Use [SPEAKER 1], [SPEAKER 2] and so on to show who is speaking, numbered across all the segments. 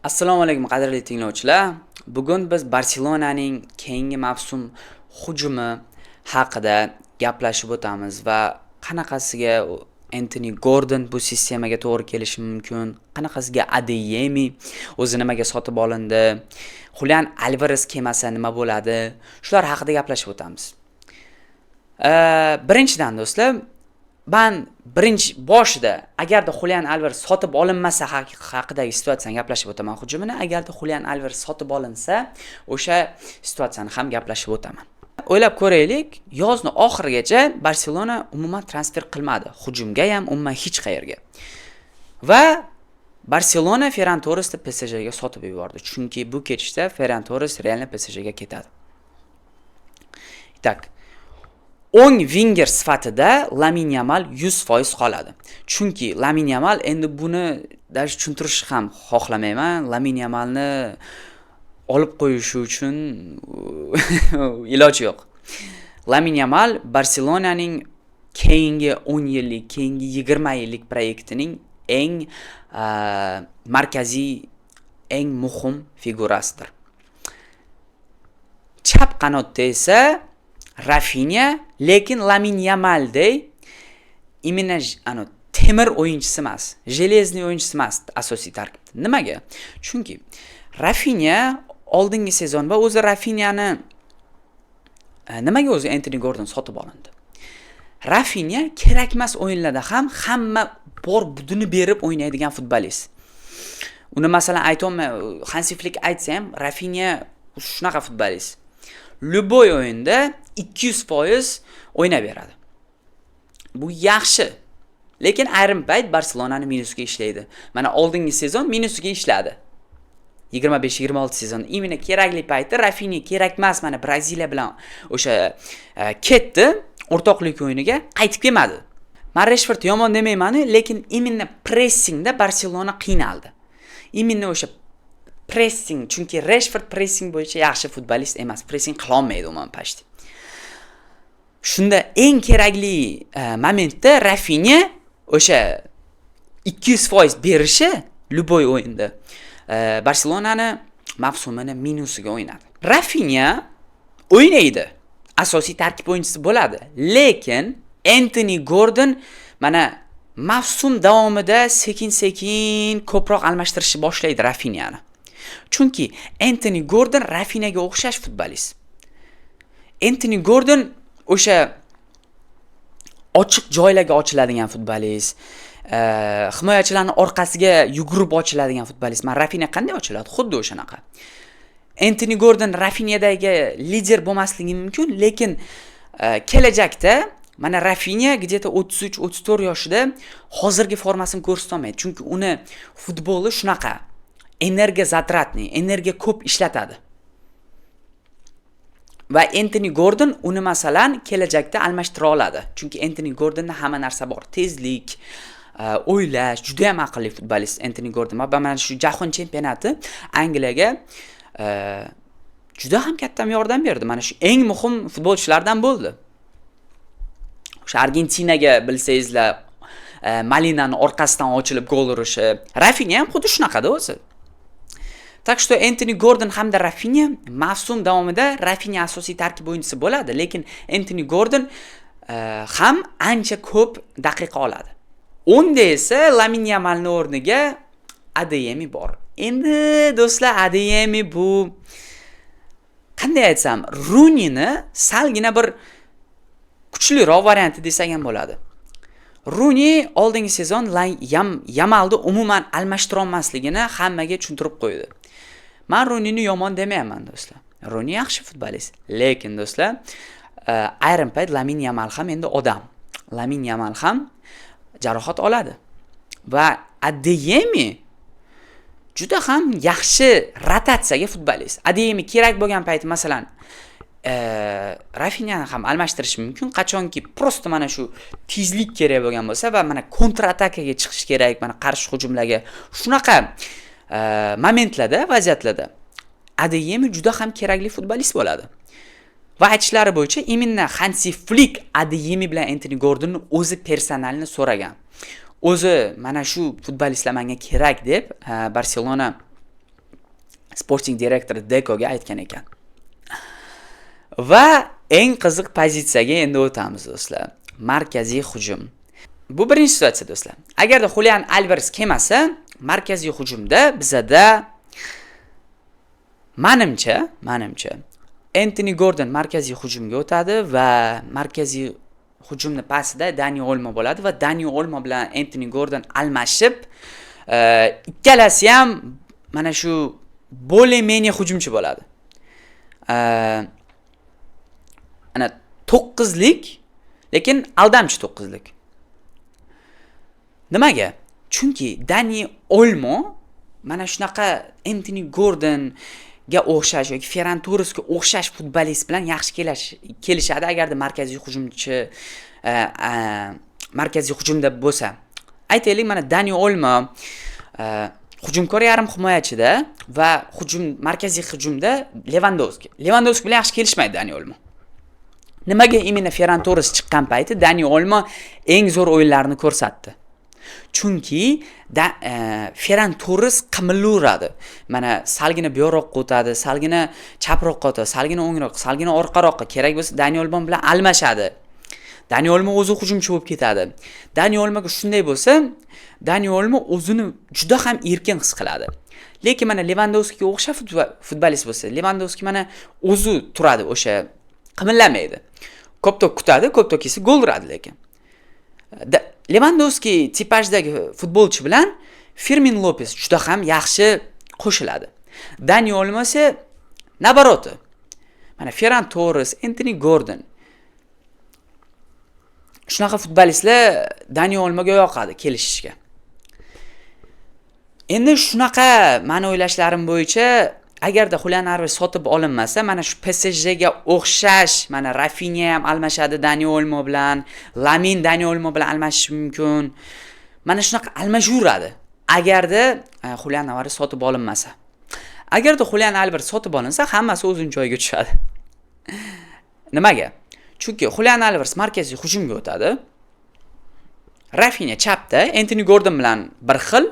[SPEAKER 1] Assalomu alaykum, qadrli tinglovchilar. Bugun biz Barselonaning keyingi mavsum hujumi haqida gaplashib o'tamiz va qanaqasiga Entoni Gordon bu sistemaga to'g'ri kelishi mumkin, qanaqasiga Adeyemi o'zi nimaga sotib olindi, Julian Alvarez kelmasa nima bo'ladi, shular haqida gaplashib o'tamiz. Birinchidan, do'stlar, man birinchi boshida agarda Julian Alvarez sotib olinmasa haqidagi situatsiyani gaplashib o'taman hujumini, agarda Julian Alvarez sotib olinsa, o'sha situatsiyani ham gaplashib o'taman. O'ylab ko'raylik, yozni oxirigacha Barselona umuman transfer qilmadi. Hujumga ham, umuman hech qayerga. Va Barselona Ferran Torresni PSJga sotib yubordi. Chunki bu ketishda Ferran Torres реально PSJga ketadi. Так, o'ng vinger sifatida Lamin Yamal 100% qoladi. Chunki Lamin Yamal, endi buni даже tushuntirish ham xohlamayman. Lamin Yamalni olib qo'yishi uchun iloj yo'q. Lamin Yamal Barselonaning keyingi 10 yillik, keyingi 20 yillik proyektining eng markaziy, eng muhim figurasidir. Chap qanotda esa Rafinya, lekin Lamin Yamalday именно ano temir o'yinchisi emas, железный o'yinchisi emas asosiy tarkibda. Nimaga? Chunki Rafinya oldingi sezon va o'zi Rafinyani nimaga o'zi Entoni Gordon sotib olindi? Rafinya kerakmas o'yinlarda ham hamma bor budini berib o'ynaydigan futbolist. Uni, masalan, aytolmay, Hansi Flik aytsa ham, Rafinya shunaqa futbolist. Любой o'yinda 200% o'ynab beradi. Bu yaxshi. Lekin ayrim payt Barselonani minusga ishlaydi. Mana oldingi sezon minusga ishladi. 25-26 sezon именно kerakli payti Rafinya kerakmas, mana Braziliya bilan o'sha ketdi o'rtoqlik o'yiniga, qaytib kelmadi. Man Reshford yomon demayman, lekin именно pressingda Barselona qiynaldi. Именно o'sha pressing, chunki Reshford pressing bo'yicha yaxshi futbolist emas, pressing qilolmaydi umuman почти. Shunda eng kerakli momentda Rafinya o'sha 200% berishi любой o'yinda Barselonani mavsumini minusiga o'ynadi. Rafinya o'ynaydi. Asosiy tarkib o'yinchisi bo'ladi. Lekin Entoni Gordon mana mavsum davomida sekin-sekin ko'proq almashtirishni boshlaydi Rafinyani. Chunki Entoni Gordon Rafinyaga o'xshash futbolist. Entoni Gordon o'sha ochiq joylarga ochiladigan futbolist, himoyachilarning orqasiga yugurib ochiladigan futbolist. Mana Rafinya qanday ochiladi? Xuddi o'shanaqa. Entoni Gordon Rafinyadagi lider bo'lmasligi mumkin, lekin kelajakda mana Rafinya где-то 33-34 yoshida hozirgi formasini ko'rsatolmaydi. Chunki uni futboli shunaqa. Энергозатратный, energiya ko'p ishlatadi. Va Entoni Gordon uni, masalan, kelajakda almashtira oladi. Chunki Entoni Gordonda hamma narsa bor. Tezlik, o'ylash, juda ham aqlli futbolist Entoni Gordon. Va mana shu jahon chempionati Angliyaga juda ham katta yordam berdi. Mana shu eng muhim futbolchilardan bo'ldi. O'sha Argentinaga, bilsangizlar, Malinani orqasidan ochilib gol urishi. Rafinya ham xuddi shunaqada o'zi. Так что Entoni Gordon hamda Rafinya mavsum davomida Rafinya asosiy tarkib o'yinchisi bo'ladi, lekin Entoni Gordon ham ancha ko'p daqiqa oladi. Unda esa Lamin Yamalni o'rniga Adeyemi bor. Endi, do'stlar, Adeyemi bu, qanday aytsam, Runini salgina bir kuchliroq varianti desak ham bo'ladi. Runi oldingi sezon Yamalni umuman almashtira olmasligini hammaga tushuntirib qo'ydi. Man Runini yomon demayapman, do'stlar. Runi yaxshi futbolist. Lekin, do'stlar, ayrim payt Lamin Yamal ham endi odam. Lamin Yamal ham jarohat oladi. Va Adeyemi juda ham yaxshi rotatsiyaga futbolist. Adeyemi kerak bo'lgan payti, masalan, Rafinyani ham almashtirish mumkin. Qachonki просто mana shu tezlik kerak bo'lgan bo'lsa va mana kontratakaga chiqish kerak, mana qarshi hujumlarga, shunaqa momentlarda, vaziyatlarda Adeyemi juda ham kerakli futbolist bo'ladi. Va aytishlari bo'yicha, именно Hansi Flik Adeyemi bilan Entoni Gordonni o'zi персонально so'ragan. O'zi mana shu futbolistlar menga kerak deb Barselona Sporting direktori Dekoga aytgan ekan. Va eng qiziq pozitsiyaga endi o'tamiz, do'stlar. Markaziy hujum. Bu birinchi situatsiya, do'stlar. Agarda Julian Alvarez kelmasa, markaziy hujumda bizada manimcha Entoni Gordon markaziy hujumga o'tadi va markaziy hujumni pastida Dani Olmo bo'ladi va Dani Olmo bilan Entoni Gordon almashib, ikkalasi ham mana shu более-менее hujumchi bo'ladi. Ana to'qqizlik, lekin aldamchi to'qqizlik. Nimaga? Chunki Dani Olmo mana shunaqa Entoni Gordonga o'xshash yoki Ferran Torresga o'xshash futbolist bilan yaxshi kelishadi, agarda markaziy hujumchi markaziy hujumda bo'lsa. Aytaylik, mana Dani Olmo hujumkor yarim himoyachida va hujum markaziy hujumda Levandovski. Levandovski bilan yaxshi kelishmaydi Dani Olmo. Nimaga именно Ferran Torres chiqqan payti Dani Olmo eng zo'r o'yinlarni ko'rsatdi? Chunki Ferran Torres qimillaveradi. Mana salgina buyoqroqqa o'tadi, salgina chaproqqa o'tadi, salgina o'ngroqqa, salgina orqaroqqa, kerak bo'lsa Dani Olmo bilan almashadi. Dani Olmo o'zi hujumchi bo'lib ketadi. Dani Olmoga shunday bo'lsa, Dani Olmo o'zini juda ham erkin his qiladi. Lekin mana Levandovskiga o'xshab futbolist bo'lsa, Levandovski mana o'zi turadi, o'sha qimillamaydi. Ko'p to'p kutadi, ko'p to'p kelsa gol uradi lekin. Levandovski tipajdagi futbolchi bilan Fermin Lopes juda ham yaxshi qo'shiladi. Dani Olmo esa наоборот. Mana Ferran Torres, Entoni Gordon, shunaqa futbolistlar Dani Olmoga yoqadi kelishishga. Endi shunaqa mani o'ylashlarim bo'yicha, agarda Julian Alvarez sotib olinmasa, mana shu PSJga o'xshash, mana Rafinha ham almashadi Dani Olmo bilan, Lamin Dani Olmo bilan almashishi mumkin. Mana shunaqa almashaveradi, agarda Julian Alvarez sotib olinmasa. Agarda Julian Alvarez sotib olinsa, hammasi o'zini joyiga tushadi. Nimaga? Chunki Julian Alvarez markaziy hujumga o'tadi. Rafinha chapda, Entoni Gordon bilan bir xil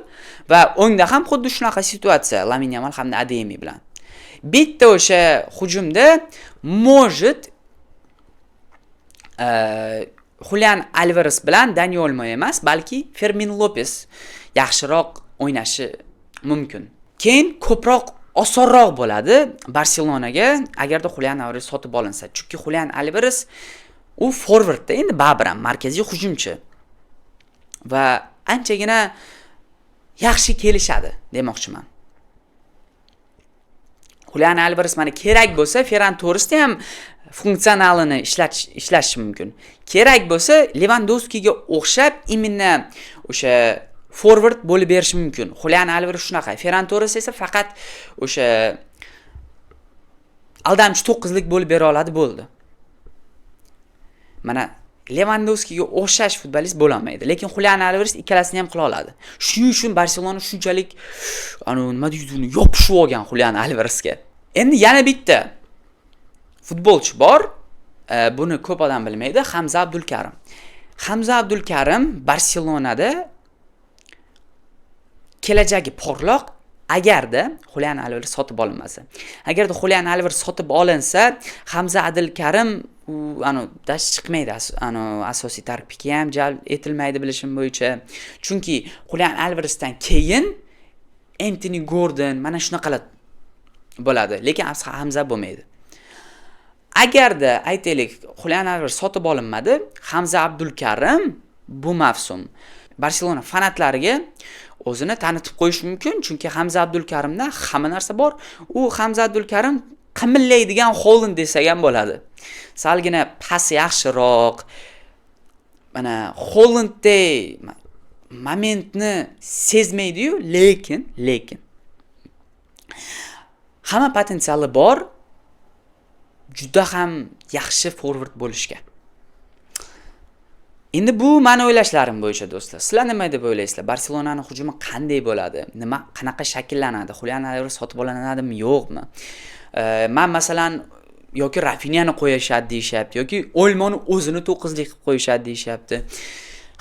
[SPEAKER 1] va o'ngda ham xuddi shunaqa situatsiya Lamin Yamal hamda Adeyemi bilan. Bitta o'sha hujumda может Julian Alvarez bilan Dani Olmo emas, balki Fermin Lopes yaxshiroq o'ynashi mumkin. Keyin ko'proq osonroq bo'ladi Barselonaga, agarda Julian Alvarez sotib olinsa. Chunki Julian Alvarez u forvardda endi baribir ham markaziy hujumchi va anchagina yaxshi kelishadi demoqchiman. Julian Alvarez mana kerak bo'lsa Ferran Torresni ham funksionalini ishlashi mumkin. Kerak bo'lsa Levandovskiga o'xshab именно o'sha forvard bo'lib berishi mumkin. Julian Alvarez shunaqa. Ferran Torres esa faqat o'sha aldamchi to'qqizlik bo'lib bera oladi, bo'ldi. Mana Levandovskiga o'xshash futbolist bo'lolmaydi, lekin Julian Alvarez ikkalasini ham qila oladi. Shuning uchun Barselona shunchalik anu nima deydi, uni yopishib olgan Julian Alvarezga. Endi yana bitta futbolchi bor, buni ko'p odam bilmaydi, Hamza Abdulkarim. Hamza Abdulkarim Barselonada kelajagi porloq, agarda Julian Alvarez sotib olinmasa. Agarda Julian Alvarez sotib olinsa, Hamza Abdulkarim u anu dash chiqmaydi, anu asosiy tarkibga ham jalb etilmaydi bilishim bo'yicha. Chunki Julian Alvarezdan keyin Entoni Gordon, mana shunaqalar bo'ladi, lekin Hamza bo'lmaydi. Agarda aytaylik, Julian Alvarez sotib olinmadi, Hamza Abdulkarim bu mavsum Barselona fanatlariga o'zini tanitib qo'yish mumkin, chunki Hamza Abdulkarimda hamma narsa bor. U Hamza Abdulkarim qimillaydigan Holand desak ham bo'ladi. Salgina pasi yaxshiroq. Mana Holanddek momentni sezmaydi-yu, lekin hamma potensiali bor juda ham yaxshi forvard bo'lishga. Endi bu mani o'ylashlarim bo'yicha, do'stlar. Sizlar nima deb o'ylaysizlar? Barselonani hujumi qanday bo'ladi? Nima qanaqa shakllanadi? Julian Alvarez sotib olinadimi, yo'qmi? Man masalan yoki Rafinyani qo'yishadi deyishyapti, yoki Olmoni o'zini to'qqizlik qilib qo'yishadi deyishyapti.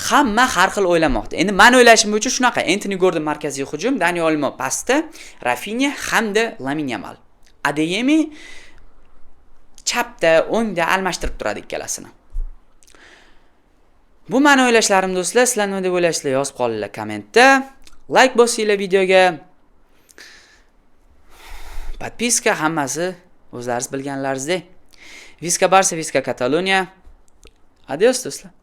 [SPEAKER 1] Hamma har xil o'ylamoqda. Endi mani o'ylashim bo'yicha shunaqa: Entoni Gordon markaziy hujum, Dani Olmo pastda, Rafinya hamda Lamin Yamal. Adeyemi chapda, o'ngda almashtirib turadi ikkalasini. Bu mani o'ylashlarim, do'stlar. Sizlar nima deb o'ylaysizlar, yozib qolinglar kommentda. Like bosinglar videoga. Подписка, hammasi o'zlaringiz bilganlaringizdek. Visca Barsa, visca Catalunya. Adios, do'stlar.